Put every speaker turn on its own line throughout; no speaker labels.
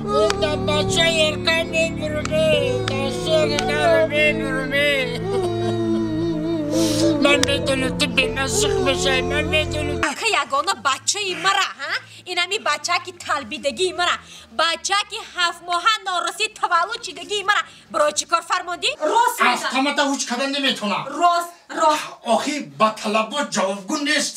Бача ерка мебуруме, дашер дар мебуруме. Ман медонам ту бенасиқ мешавӣ, ман медонам.
Ака ягона бачаи мара, ҳа? Инами бачаки талбидагии мара, бачаки ҳафтмоҳа норасид таваллуд шидагии мара. Барои чӣ кор фармондӣ? Рост мегӯям.
Автомата ҳуч карда наметавонам.
Рост, рост.
Охи ба талабот ҷавобгӯ нест.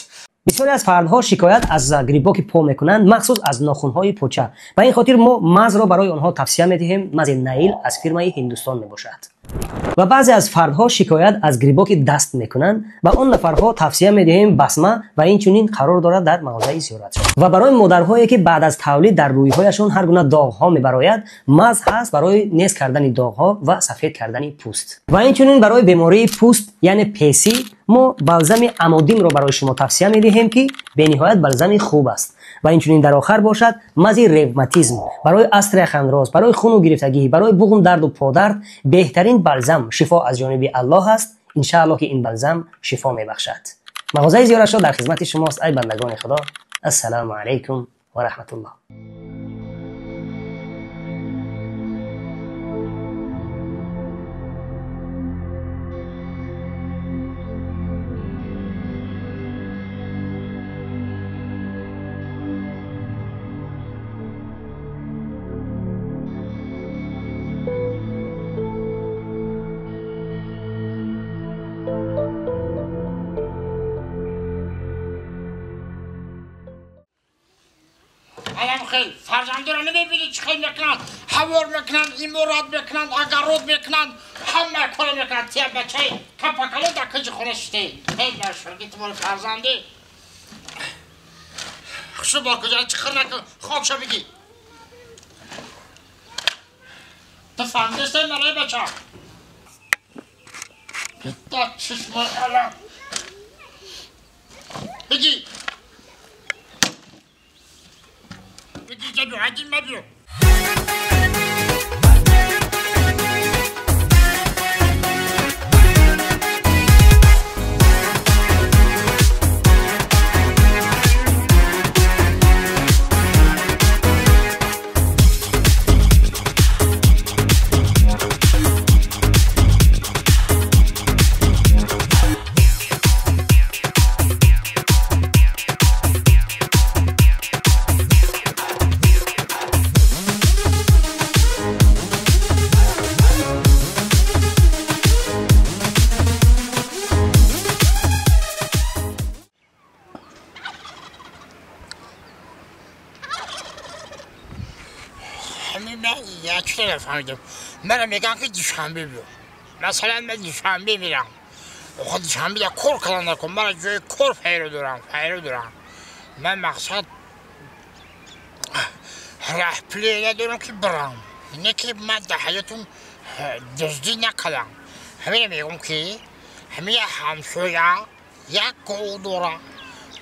Бисёре аз фардҳо шикоят аз грибоки по мекунанд, махсус аз нохунҳои поча. Ба ин хотир мо мазро барои онҳо тавсия медиҳем. Мази Наил аз фирмаи Ҳиндустон мебошад. Ва баъзе аз фардҳо шикоят аз грибоки даст мекунанд. Ба он нафарҳо тавсия медиҳем басма ва инчунин қарор дорад дар мағозаи зиёратшо. Ва барои модарҳое ки баъд аз тавлид дар рӯйҳояшон ҳар гуна доғҳо мебарояд, маз ҳаст барои нез кардани доғҳо ва сафед кардани пӯст. Ва инчунин барои бемории пӯст, яъне песӣ, мо балзами амодимро барои шумо тавсия медиҳем, ки бениҳоят балзами хуб аст. Ва инчунин дар охар бошад мази ревматизм барои остеохондроз, барои хуну гирифтагӣ, барои буғум дарду подард беҳтарин балзам шифо аз ҷониби Аллоҳ аст. Иншааллоҳ ки ин балзам шифо мебахшад. Мағозаи зиёратшо дар хизмати шумост, ай бандагони Худо. Ассалому алайкум ва раҳматуллоҳ.
Фарзандонро намебинӣ чӣ хел мекунанд, ҳавор мекунанд, иморат мекунанд, агарот мекунанд, ҳама коро мекунанд. Тия бачаи капакало дар кунҷи хона шитӣ. Эй нашурги ту моли фарзандӣ. Хушу бор куҷа чӣ хир накун, хобша бигӣ. Ту фаҳмидистӣ мараи бача? Дар чишмои алам. Бигӣ. Бигӣ ҷабиё, ҳадин мабиё. Фаҳмидам. Мара мегӯям ки Душанбе биё. Масалан, ман Душанбе мерам. Охо Душанбе я кор кардан накун. Мара ҷои кор файро дорам, файро дорам. Ман мақсад раҳпуле надорам ки бирам. Не ки ман дар ҳаётум дуздӣ накардам. Ҳамине мегӯям ки ҳамин як ҳамсоя як гов дора,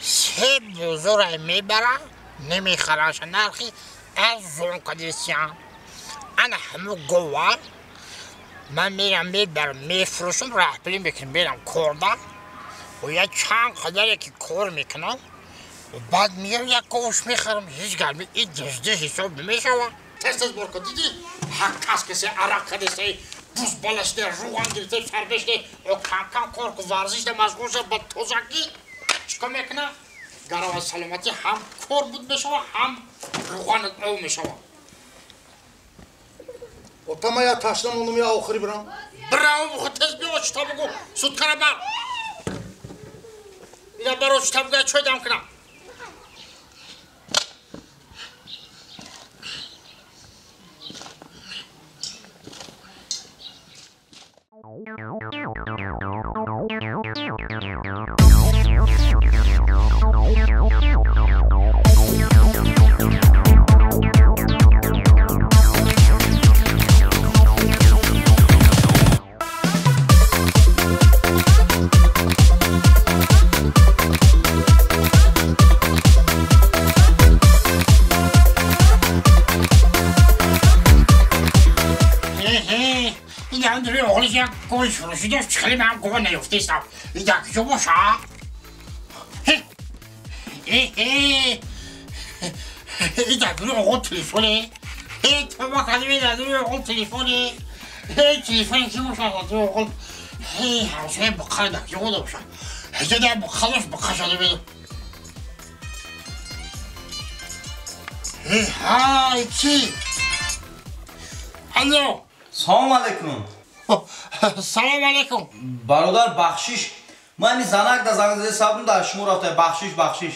се бозора мебара, намехараша нархи арзон кадисян. Ана ҳамун гова ман мерам мебарам, мефурӯшам, раҳпулӣ мекунам, мерам корда ва як чанд қадаре ки кор мекунам, баъд меям як говш мехарам. Ҳеҷ гарми ин дуздӣ ҳисоб намешавад. Тез тез бор кун, дидӣ? Ҳар кас касе арақ кадисе, буз балашде, рӯған гирифте, фарбешде, кам-кам кор кун, варзишда машғул ша, ба тозагӣ чӣ кор мекунад? Гарава саломатӣ ҳам кор буд мешавад, ҳам рӯғанат ов мешавад.
Отама я ташна мондум, я охири бирам.
Бирав, бухо тез биё, чита бугу, суткара бар. Ина баро чита бугу, чой дам кунам. Гови фурӯшӣ дошт, чӣ хеле ман гова наёфтаистам. Ин дар куҷо боша? Ин дар гули оғо телефоне. эй тоба кадими дадуи оғул телефони эй телефони ки боша дадуи оғул эй ҳамсоя буқара дакҷода боша ҳеҷа буқалош буқашада беду эй ҳай чи алло
салом алейкум.
Салом алейкум.
Бародар бахшиш. Ман ин занак да занг зада сабм да шумо рафта бахшиш бахшиш.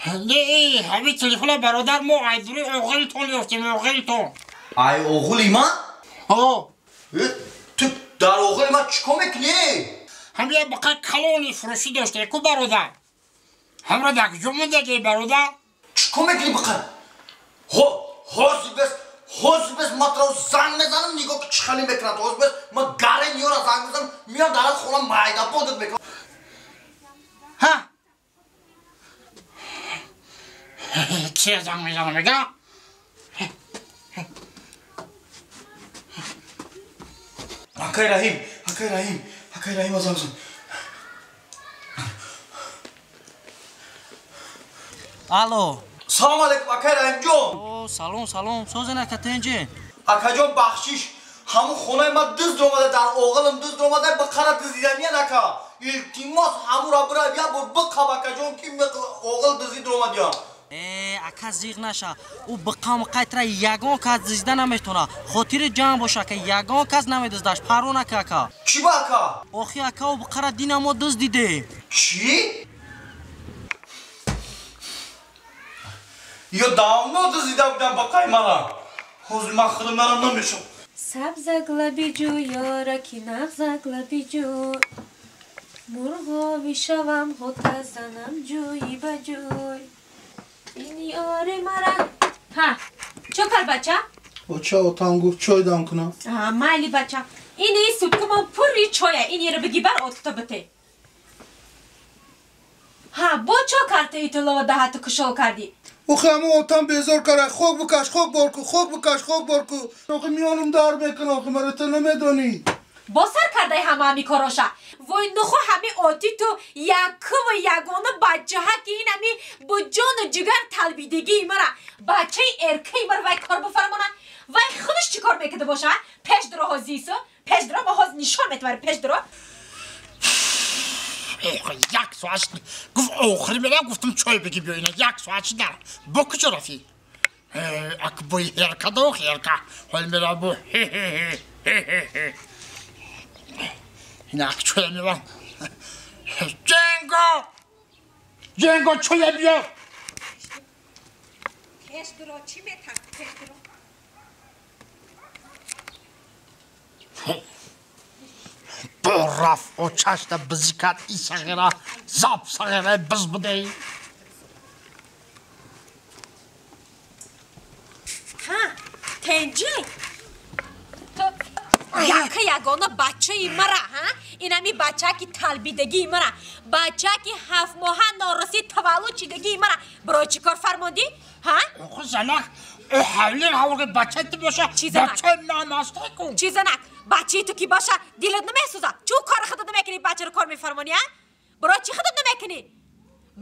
Не, ҳами телефона бародар мо айдури оғилтон ёфтем, оғилтон.
Ай оғили ман?
Ҳо.
Ту дар оғили ман чӣ кор мекунӣ?
Ҳами як бақа калони фурӯшӣ доште ку бародар. Ҳамра дар куҷо мондаги бародар?
Чӣ кор мекунӣ бақа? Ҳо, ҳозир бес ҳозир бес ман туро занг мезанам, нигоҳ ки чӣ хеле мекунад. Ҳозир бес ман гаре ниёра занг мезанам, меям дар хона майда бодат мекунам.
Ҳа? Кия занг мезанам мега?
Акай Раҳим, Акай Раҳим, Акай Раҳим занг зан.
Алло.
Салом алейкум, Акай Раҳимҷон.
О, салом, салом. Созен ака тенҷи.
Акаҷон бахшиш. Ҳамун хонаи ман дузд омада, дар оғилам дузд омада, бақара дуздиданиян ака. Илтимос ҳамура бира як бор биқаб акаҷон ки оғил дуздид омадиян.
Э, ака зиғ наша. Ӯ биқам қайтра ягон кас дузида наметона. Хотири ҷамъ боша ака, ягон кас намедуздаш. Парво нака ака.
Чӣ ба ака?
Охи ака, ӯ биқара дина мо дуздидем.
Чӣ? Ё давно дуздида будам бақаи мана. Ҳозир ман худам нарам намешам.
Сабзак лаби ҷӯ, ёраки нағзак лаби ҷӯ. Мурғови шавам, хота занам ҷӯи ба ҷӯй. Ин ёри мара. Ҳа, чо кард бача?
Оча отам гуфт чой дам кунам.
А, майли бача. Ини суткамон пурри чоя. Ин ера биги бар отта бите. Ҳа, бо чо карта итилова даҳату кушол кардӣ?
Охи ҳамон отам безор кара, хок бикаш, хок бор ку, хок бикаш, хок бор ку. Охи миёнам дар мекунам, охи мара ту намедонӣ.
Бо сар кардаи ҳама ҳами короша. Вой нуху ҳами оти ту якуву ягона бачаҳа ки ин ҳами бо ҷону ҷигар талбидагии мара, бачаи эркаи мара вай кор бифармона. Вай худаш чӣ кор мекарда боша? Пеш дуро ҳозису, пеш дуро ма ҳоз нишон метавари пеш дуро.
Як соат гуфт охири мерам, гуфтам чой биги биё ина як соат шид дар. Бо куҷо рафтӣ? Ак бо ҳерка до ҳерка. Ҳол мерам бо хе-хе-хе. Ина ак чоя мебарам. Ҷенго! Ҷенго чоя биё!
Пеш дуро чӣ метарсӣ пеш дуро?
Рафт очашда бизӣ кард и сағира зап сағира биз будей.
Ҳа, тенҷи? Ту яка ягона бачаи мара, ҳа? Инами бача ки талбидагии мара, бача ки ҳафт моҳа норасид таваллуд шидагии мара. Барои чӣ кор фармодӣ? Ҳа?
Охи занак, ӯ ҳавлир ҳавлир бачаи ту боша, бачаи ман аст ку.
Чӣ занак? Бачаи ту ки боша, дилат намесӯзад. Чӯ кори худат намекунӣ, бачаро кор мефармонӣ, а? Барои чӣ худат намекунӣ?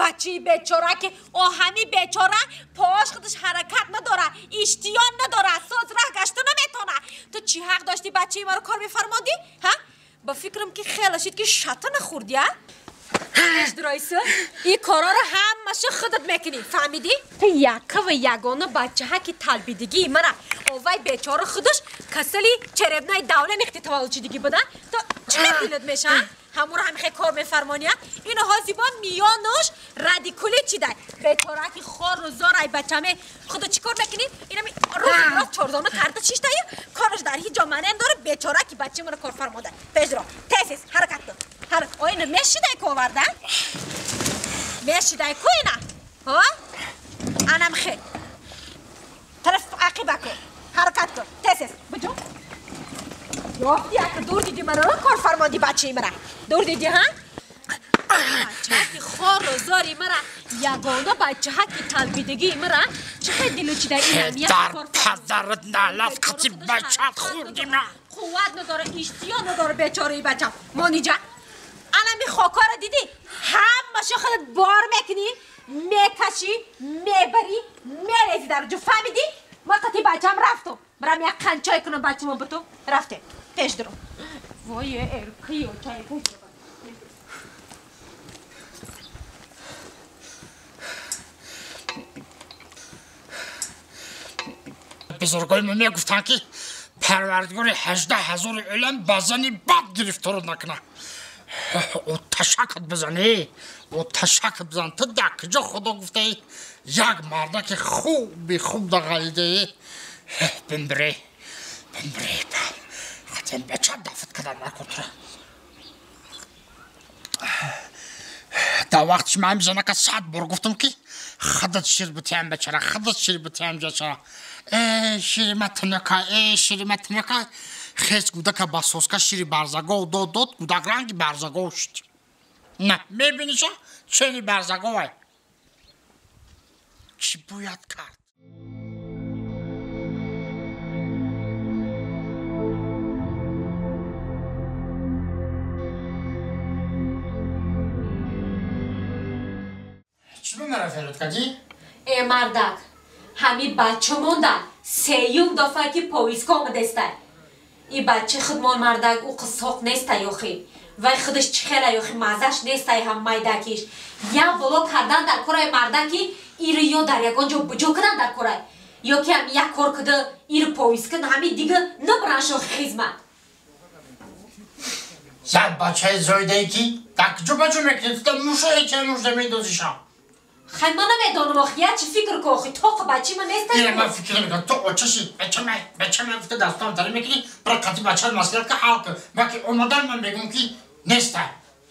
Бачаи бечора ки оҳами бечора поаш худаш ҳаракат надорад, иштиён надорад, соз раҳ гашта наметавонад. Ту чӣ ҳақ доштӣ бачаи маро кор мефармодӣ? Ҳа? Ба фикрам ки хеле шид ки шата нахӯрдӣ, а? Дуройсу, ин корҳоро ҳамаша худат мекунӣ, фаҳмидӣ? Ту яка ва ягона бачаҳа ки талбидагии мара, овай бечора худаш касали черебнаи давле нихти таваллудшидагӣ буда, ту чӣ дилат меша? Ҳамуро ҳамихе кор мефармонӣ, а? Ино ҳози бо миёнуш радикулит чидай. Бечора ки хору зор ай бачаме, худо чӣ кор мекунӣ? Инами рӯзи рост чорзону карда шиштаю, кораш дар ҳеҷ ҷо маъне надорад, бечора ки бачаи маро кор фармода. Пешро, тез тез ҳаракат кун. Оина мешидай ку оварда? Мешидай ку ина? Ҳо? Анам хе. Тараф ақиба ку. Ҳаракат кун. Тез тез. Буҷо. Ёфти ака дур диди маро кор фармоди бачаи мара. Дур диди, ҳа? Бачаки хору зори мара, ягона бачаҳаки талбидагии мара, чӣ хел дилу чида инам як кор
Дар падарат налат қати бачат хӯрди ма.
Қувват надора, иштиё надора бечораи бачам. Мониҷа, анами хокаро дидӣ? Ҳамаша худат бор мекунӣ, мекашӣ, мебарӣ, мерезӣ дар ҷо, фаҳмидӣ? Ма برام یک قنچای کنم بچه‌مون بتو رفته پیش درو وای ارکی و چای پیش درو
بزرگای ما میگفتن که پروردگار 18,000 علم بزنی بد گرفتار نکنه. او تشکت بزنی، او تشکت بزن. تو در کجا خدا گفته ای؟ یک مردک خوبی خوب در غلیده ای. بمبره بمبره خاطر بچه دفت کردن نکن تو. در وقتش من میزنه که 100 بار گفتم که خودت شیر بتیم بچه، خودت شیر بتیم بچه. ای شیر متنکا، ای شیر متنکا. خیز گودک با سوسکا شیر برزگو داد داد گودک رنگ برزگو شد. نه میبینیشا چنی برزگوه. چی باید کرد؟ چی به مرا فرود کردی؟
ای مردک همی بچه موندن سیوم دفعه که پویسکا آمده ای بچه خودمان مردک او قصاق نیسته یاخی وای خودش چی خیلی یاخی مزش نیسته هم میدکیش یا بلو کردن در کارای مردکی ایرو یا در یگان جا بجو کردن در کارای یا که هم یک کار کده ایرو پویس کن همی دیگه نبرن شاخی خدمت
زد بچه زایده ای کی در کجا بچه میکنی تو موشه هیچه موشه میدوزیشم
خیلی من نمیدانم آخه یه چی فکر کن آخه تو بچه من نیست.
اینه من فکر نمیکنم تو آچشی بچه من بچه من گفته دستام داری میکنی برای قطعی بچه مسئله که حال کن من که اومدن من میگم که نیست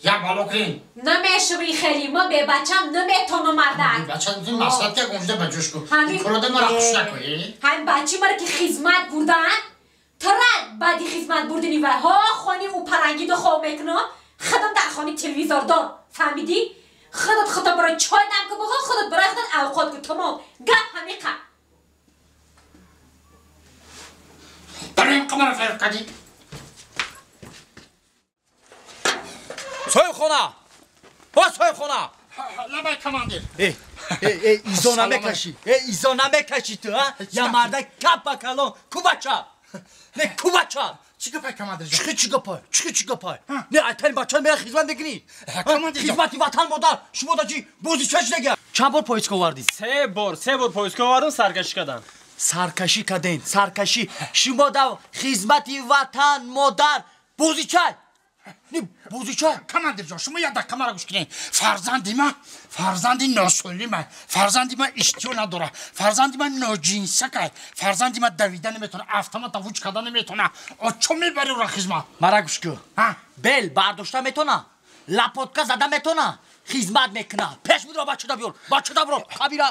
یا بالا کنین
نمیشه بی خیلی ما به بچم نمیتونم مردک
بچه این مسئله که گمشده بجوش کن این کروده مرا خوش نکنی
همین بچه مرا که خدمت بردن ترد بعدی خدمت بردنی و ها خانی او پرنگی دو خواه میکنم خودم در خانه تلویزیون دار فهمیدی؟ خودت خودت برای چای دم که بخور خودت برای خودت اوقات کن تمام گپ همیقه
برای این قمر فرق کردی
صاحب با صاحب خونه
لبای کماندیر
ای ای ای ایزا نمیکشی ای ایزا نمیکشی تو ها یا مردک کپا کلون کو بچه نه کو بچه
چی گپای کماندیر جان
چی گپای چی گپای نه اتل بچه میره خدمت میکنی خدمتی وطن مادر شما دا چی بازی چش دیگه چند بار پایسکا آوردی
سه بار پایسکا آوردم سرکشی کردن
سرکشی کردین سرکشی شما دا خدمتی وطن مادر بازی چه نه بازی چه
کماندیر جان شما یه دقیقه مرا گوش کنین فرزندی من فرزندی ناسالمه فرزندی من اشتیا نداره فرزندی من ناجنسکه فرزندی من دویدن نمیتونه افتما ووج کردن نمیتونه چون میبری او را خدمت
مرا گوش کن بل برداشته میتونه لپاتکا زده میتونه خدمت میکنه پیش میداره بچه دا بیار بچه دا برو خبیره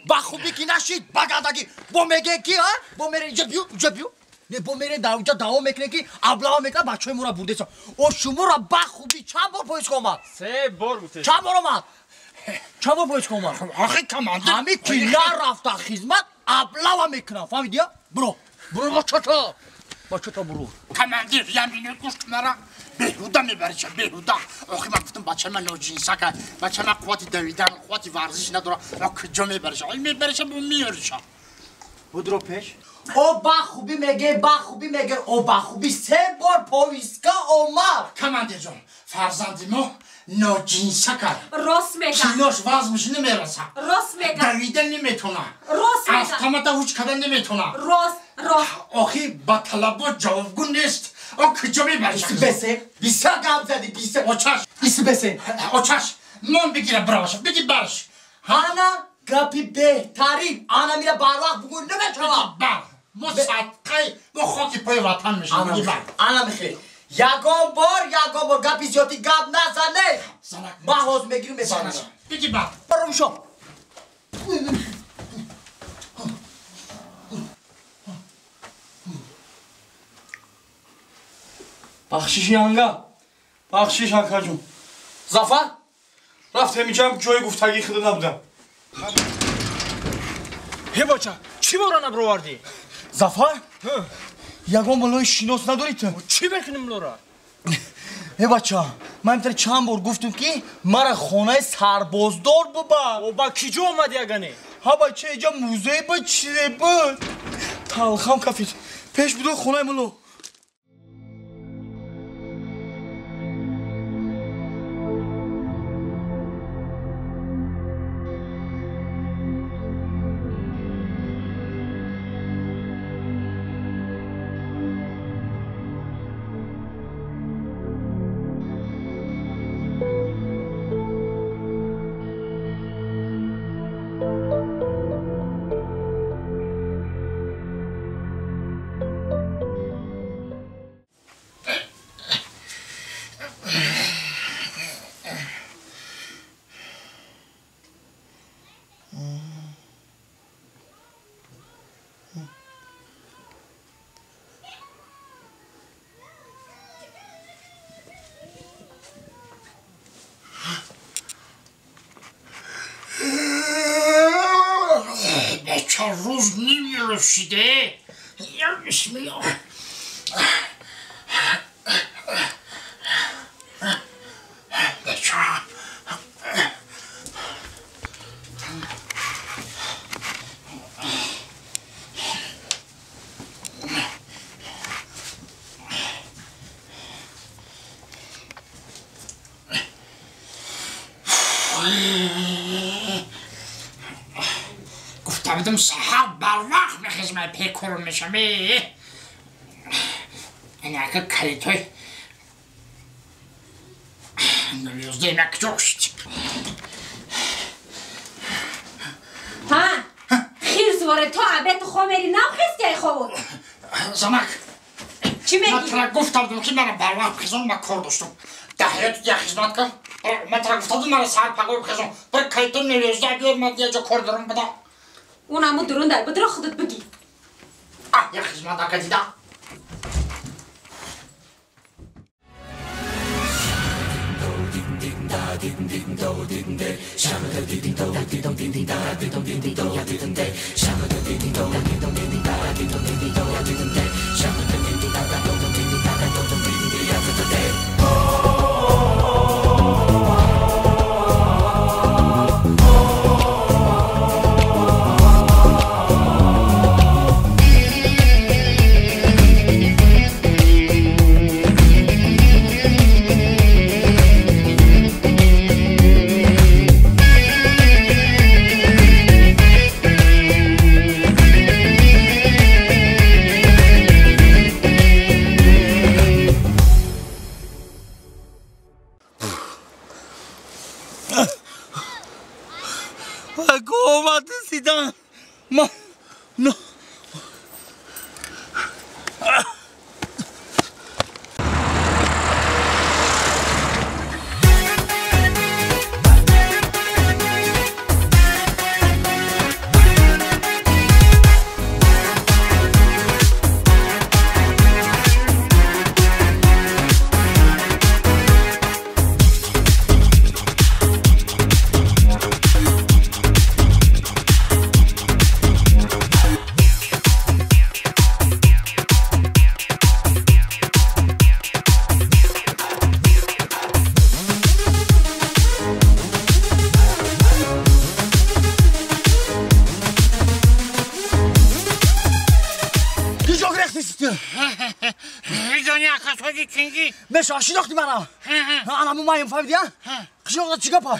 با خوبی که نشید با گندگی با میگه کی ها با میره اینجا بیو اینجا بیو نه با میره در اونجا دعوا میکنه که ابلها میکنه بچهای ما را برده سا او شما را با خوبی چند بار پایش اومد
سه بار گفته
چند بار اومد چند بار پایش اومد
آخه کماندیر
همین که نرفته خدمت ابلها میکنه فهمیدی برو برو بچه‌تا بچه‌تا برو
کماندیر یه مینوت گوش مرا بهوده میبریشه بهوده آخه من گفتم بچه من ناجنسکه بچه من قوت دویدن قوت ورزش نداره کجا میبریشه میبریشه با میاریشه
بدرو پیش او با خوبی میگه با خوبی میگه او با خوبی سه بار پویسکا اومد
کماندیر جان فرزندی ما ناجنسکه
راست میگه
کیلوش وزنش نمیرسه
راست میگه
دویدن نمیتونه
راست میگه
افتامتا هوچ کردن نمیتونه
راست راست
آخی با طلبات جوابگو نیست او کجا میبرشه
بسه بیسه گام زدی بیسه
اوچش
بیسه بسه
اوچش من بگیره براش بگی برش
انا گپی بهترین انا میره بر وقت بگو نمیتونم
بر ما صدقه ما خاکی پای وطن میشیم
انا میخی یگان بار گپی زیادی گپ نزنه ما حوض میگیریم میبرم
بگی بر
برم شو
بخشش янга бахшиш акаҷон Зафар рафтем инҷам ҷои гуфтагии худо набудам ҳе бача чӣ бора набровардӣ
Зафар ягон болои шинос надорӣ ту
чӣ мекунем лора
ҳе бача ман интар чанд бор гуфтам ки мара хонаи сарбоздор бубар
о ба ки ҷо омадӣ ягане
ҳа бача инҷа музей буд чизе буд
Талхам кафид. Пеш будо хонаи мулло.
روز نمیرسیده یا بسم الله. بچه گفتم سحر بر وقت میخیزم پیکر میشم. این اگه کلیتوی نویزده نکجوشت.
ها خیر زواره تو عبت خوامری نخیستی ای خواب.
زمک
چی میگی؟
من ترک گفتم که من بر وقت بخیزم من کار داشتم. ده حیات یه خدمت کن. من ترک گفتم من سحر پگاه بخیزم. بر کلیتو نویزده بیار من یه جا کار دارم بده.
اونمو درون در بدر خودت بگی.
یه خدمت نکردیدم.
شاختی مرا انا مایم فهمیدی قشوق چیکار پای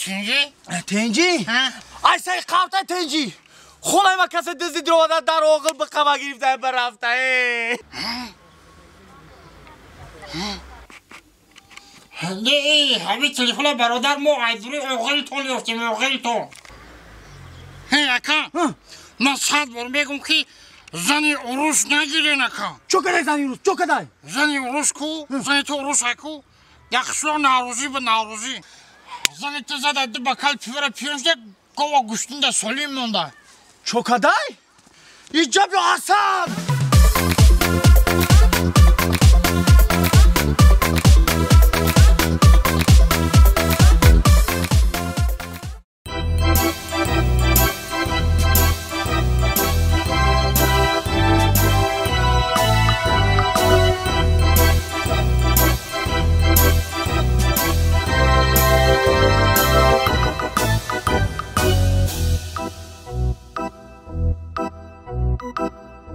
تنجی
تنجی ای سای قاوتا تنجی خونای ما کسی دزدی درآورده در اوغل به قوا گرفته برفته.
نه همین تلفن برادر ما عیدری اوغلتون یافتیم اوغلتون. هی اکا من صد بار میگم که زنی عروس نگیرین اکا.
چو کدای زنی عروس چو کدای؟
زنی عروس کو زنی تو عروس اکو یخشو ناروزی به ناروزی زنی تو زده دو بکال پیوره پیونش ده گوه گوشتون ده سولیم مونده.
چو کدای؟ اینجا بیا حسن.
Thank you.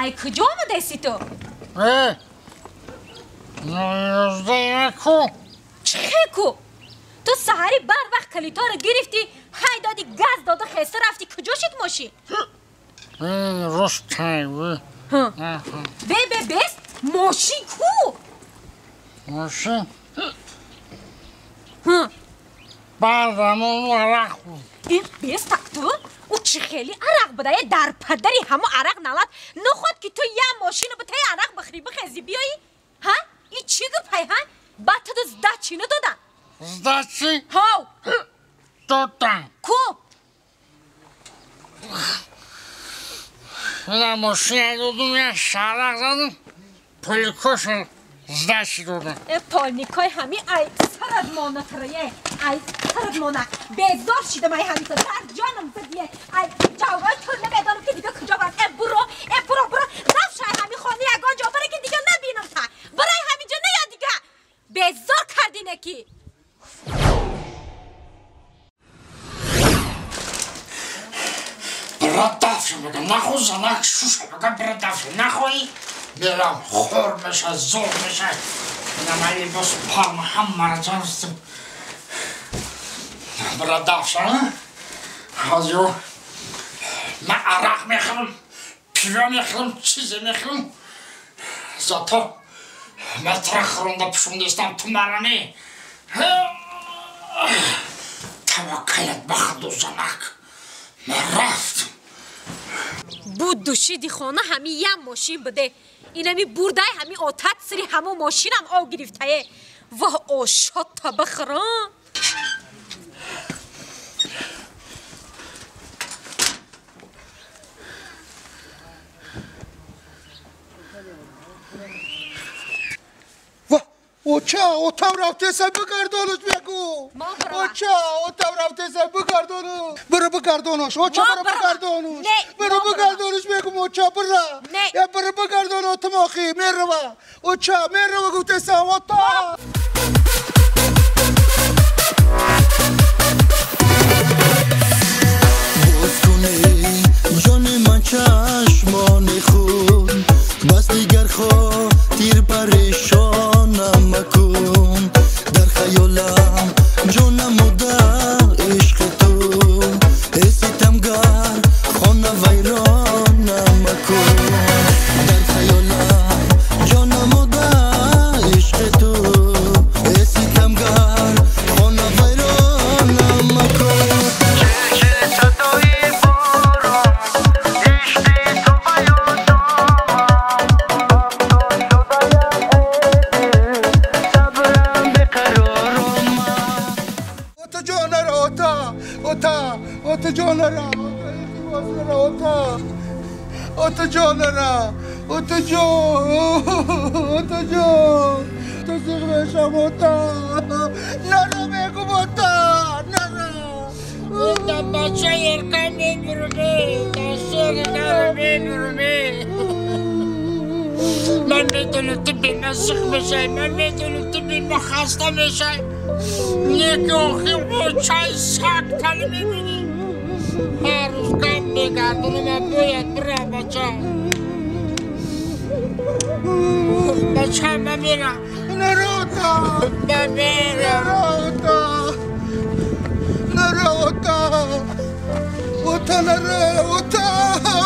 ای کجا آمده تو؟
کو؟
چه کو؟ تو سحری بر وقت کلیتا رو گرفتی، های دادی گاز داده خسته رفتی، کجا شد ماشین؟ بی بی بیست ماشین کو؟
ماشین؟ بعدم اون عرق بود.
این بیست تک تو؟ او چه خیلی عرق بوده در پدری همو عرق نلد نخواد که تو یه ماشین رو به تای عرق بخری بخزی بیایی؟ ها؟ این چی گپای ها؟ بعد تو زده چی ندادن؟
زده چی؟
ها
دادن.
کو؟
نه ماشین دادم یه شرق زدم پلیکاش زده چی دادم.
پالنیکای همی ای سرد مانه تریه ای سرد مانه بیزار شیدم ای همی در جانم زدیه ای جاوای تو نمیدانم که دیگه کجا برم. ای برو ای برو برو رفت شای همی خانه یگان جا بره که دیگه نبینم تا برای همینجا نیا دیگه بیزار کردی نکی.
برا دفشه بگم نخو زنک شوشه بگم برا دفشه نخوی میرم خور میشه زور میشه اینم علی لباس پام هم مرجان هستم برا دفشه حاضر من عرق میخورم پیوه میخورم چیزی میخورم زاتا من تره خورنده پشوندستم تو مرانی توکلت بخد و زنک من رفتم.
بود دوشیدی خانه همی یه ماشین بده اینمی برده همی آتت سری همو ماشینم آو گرفته واه آشاد تا بخرم.
اوچا اوتام رفته سر بگردانش بگو. اوچا اوتام رفته سر بگردانش. برو بگردانش. اوچا برو بگردانش. برو بگردانش بگو اوچا برو. یا برو بگردان اوتام آخی میروا. اوچا میروا گفته سر اوتا.
باز کنی جان من چشمان خود بس دیگر خاطر پریشانم مکن در خیالم جانم و در عشق تو ای ستمگر خانه ویرانم مکن در خیالم جانم و در عشق تو ای ستمگر خانه ویرانم مکن.
اوتا جانرا اوتا جان اوتا جان تو زیغ بشم اوتا نرو بگم اوتا نرو
اوتا بچه یرکم میبرمه دستور نرو میبرمه. من میدونم تو بیمه زیغ میشه من میدونم تو بیمه خسته میشه یکی آخی اوچای سگ تنی میبینی هر روز گم میگردونم من باید برم بچه بچه من میرم
نروتا
من میرم
نروتا نروتا اوتا نرو اوتا.